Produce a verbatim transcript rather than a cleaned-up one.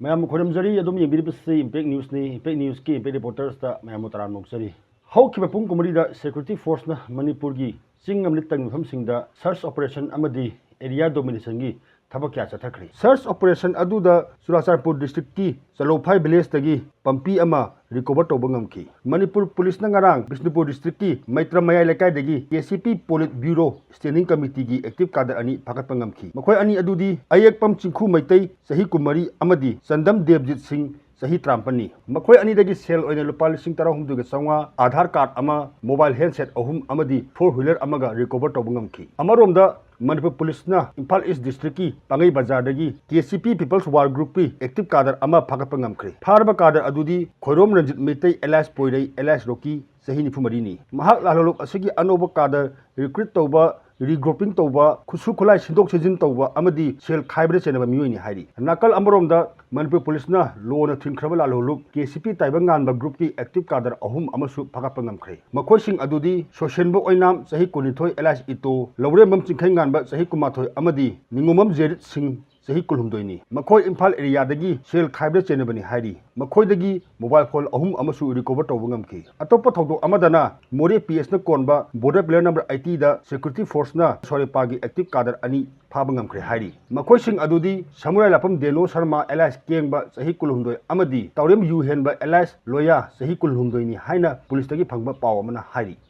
ꯃꯌꯥꯝꯕꯨ ꯈꯣꯏꯔꯝꯖꯔꯤ꯫ ꯑꯗꯨꯝ ꯌꯦꯡꯕꯤꯔꯤꯕꯁꯤ Impact Newsꯅꯤ꯫ Impact Newsꯀꯤ Impact Reportersꯇ ꯃꯌꯥꯝꯕꯨ ꯇꯔꯥꯝꯅ ꯑꯣꯛꯆꯔꯤ꯫ ꯍꯧꯈꯤꯕ ꯄꯨꯡ ꯀꯨꯟꯃꯔꯤꯗ security forceꯅ ꯃꯅꯤꯄꯨꯔꯒꯤ ꯆꯤꯡ ꯑꯃ ꯂꯤꯇꯪ ꯃꯐꯝꯁꯤꯡꯗ search operation ꯑꯃꯗꯤ area dominationꯒꯤ ꯊꯕꯛ ꯀꯌꯥ ꯆꯠꯊꯈ꯭ꯔꯦ꯫ Search operation ꯑꯗꯨꯗ ꯆꯨꯔꯥꯆꯥꯟꯄꯨꯔ districtꯀꯤ ꯆꯂꯧꯐꯥꯏ villageꯇꯒꯤ ꯄꯝꯄꯤ ꯑꯃ recover ꯇꯧꯕ ꯉꯝꯈꯤ꯫ ꯃꯅꯤꯄꯨꯔ ꯄꯨꯂꯤꯁꯅ ꯉꯔꯥꯡ ꯕꯤꯁꯅꯨꯄꯨꯔ districtꯀꯤ ꯃꯩꯇ꯭ꯔ ꯃꯌꯥꯏ ꯂꯩꯀꯥꯏꯗꯒꯤ KCP Politburo Standing Committeeꯒꯤ active cadre ꯑꯅꯤ ꯐꯥꯒꯠꯄ ꯉꯝꯈꯤ꯫ ꯃꯈꯣꯏ ꯑꯅꯤ ꯑꯗꯨꯗꯤ ꯑꯌꯦꯛꯄꯝ ꯆꯤꯡꯈꯨ ꯃꯩꯇꯩ, ꯆꯍꯤ ꯀꯨꯟꯃꯔꯤ, ꯑꯃꯗꯤ ꯆꯟꯗꯝ ꯗꯦꯕꯖꯤꯠ ꯁꯤꯡ, ꯆꯍꯤ ꯇꯔꯥꯃꯥꯄꯟꯅꯤ꯫ ꯃꯈꯣꯏ ꯑꯅꯤꯗꯒꯤ ꯁꯦꯜ ꯑꯣꯏꯅ ꯂꯨꯄꯥ ꯂꯤꯁꯤꯡ ꯇꯔꯥꯍꯨꯝꯗꯣꯏꯒ ꯆꯥꯝꯃꯉꯥ, Aadhaar card ꯑꯃ, mobile handset ꯑꯍꯨꯝ ꯑꯃꯗꯤ four wheeler ꯑꯃꯒ recover ꯇꯧꯕ ꯉꯝꯈꯤ꯫ ꯑꯃꯔꯣꯝꯗ, ꯃꯅꯤꯄꯨꯔ ꯄꯨꯂꯤꯁꯅ ꯏꯝꯐꯥꯜ East districtꯀꯤ ꯄꯥꯡꯒꯩ ꯕꯖꯥꯔꯗꯒꯤ KCP People's War Groupꯀꯤ active cadre ꯑꯃ ꯐꯥꯒꯠꯄ ꯉꯝꯈ꯭ꯔꯦ꯫ ꯐꯥꯔꯕ cadre ꯑꯗꯨꯗꯤ ꯈꯣꯏꯔꯣꯝ ꯔꯟꯖꯤꯠ ꯃꯩꯇꯩ alias ꯄꯣꯏꯔꯩ alias ꯔꯣꯀꯤ, ꯆꯍꯤ ꯅꯤꯐꯨ ꯃꯔꯤꯅꯤ꯫ ꯃꯍꯥꯛ ꯂꯥꯜꯍꯧꯂꯨꯞ ꯑꯁꯤꯒꯤ ꯑꯅꯧꯕ cadre recruit ꯇꯧꯕ, regrouping ꯇꯧꯕ, ꯈꯨꯠꯁꯨ ꯈꯨꯠꯂꯥꯏ ꯁꯤꯟꯗꯣꯛ ꯁꯤꯟꯖꯤꯟ ꯇꯧꯕ ꯑꯃꯗꯤ ꯁꯦꯜ ꯈꯥꯏꯕꯗ ꯆꯦꯟꯅꯕ ꯃꯤꯑꯣꯏꯅꯤ ꯍꯥꯏꯔꯤ꯫ ꯅꯥꯀꯜ ꯑꯃꯔꯣꯝꯗ, ꯃꯅꯤꯄꯨꯔ ꯄꯨꯂꯤꯁꯅ ꯂꯣꯅ ꯊꯤꯡꯈ꯭ꯔꯕ ꯂꯥꯜꯍꯧꯂꯨꯞ KCP ꯇꯥꯏꯕꯪ ꯉꯥꯟꯕ groupꯀꯤ active cadre ꯑꯍꯨꯝ ꯑꯃꯁꯨ ꯐꯥꯒꯠꯄ ꯉꯝꯈ꯭ꯔꯦ꯫ ꯃꯈꯣꯏꯁꯤꯡ ꯑꯗꯨꯗꯤ ꯁꯣꯏꯁꯦꯟꯕ ꯑꯣꯏꯅꯥꯝ, ꯆꯍꯤ ꯀꯨꯟꯅꯤꯊꯣꯏ alias ꯏꯇꯣ, ꯂꯧꯔꯦꯝꯕꯝ ꯆꯤꯡꯈꯩꯉꯥꯟꯕ, ꯆꯍꯤ ꯀꯨꯟꯃꯥꯊꯣꯏ ꯑꯃꯗꯤ ꯅꯤꯉꯣꯝꯕꯝ ꯖꯦꯔꯤꯠ ꯁꯤꯡ, ꯆꯍꯤ ꯀꯨꯟꯍꯨꯝꯗꯣꯏꯅꯤ꯫ ꯃꯈꯣꯏ ꯏꯝꯐꯥꯜ areaꯗꯒꯤ ꯁꯦꯜ ꯈꯥꯏꯕꯗ ꯆꯦꯟꯅꯕꯅꯤ ꯍꯥꯏꯔꯤ꯫ ꯃꯈꯣꯏꯗꯒꯤ mobile phone ꯑꯍꯨꯝ ꯑꯃꯁꯨ recover ꯇꯧꯕ ꯉꯝꯈꯤ꯫ ꯑꯇꯣꯞꯄ ꯊꯧꯗꯣꯛ ꯑꯃꯗꯅ, ꯃꯣꯔꯦ PSꯅ ꯀꯣꯟꯕ border pillar number eightyꯗ security forceꯅ ꯁꯣꯔꯦꯄꯥꯒꯤ active cadre ꯑꯅꯤ ꯐꯥꯕ ꯉꯝꯈ꯭ꯔꯦ ꯍꯥꯏꯔꯤ꯫ ꯃꯈꯣꯏꯁꯤꯡ ꯑꯗꯨꯗꯤ ꯁꯃꯨꯔꯥꯏ ꯂꯥꯐꯝ ꯗꯦꯅꯣ ꯁꯔꯃ alias ꯀꯦꯡꯕ, ꯆꯍꯤ ꯀꯨꯟꯍꯨꯝꯗꯣꯏ, ꯑꯃꯗꯤ ꯇꯥꯎꯔꯦꯝ ꯌꯨ ꯍꯦꯟꯕ alias ꯂꯣꯌꯥ, ꯆꯍꯤ ꯀꯨꯟꯍꯨꯝꯗꯣꯏꯅꯤ ꯍꯥꯏꯅ ꯄꯨꯂꯤꯁꯇꯒꯤ ꯐꯪꯕ ꯄꯥꯎ ꯑꯃꯅ ꯍꯥꯏꯔꯤ꯫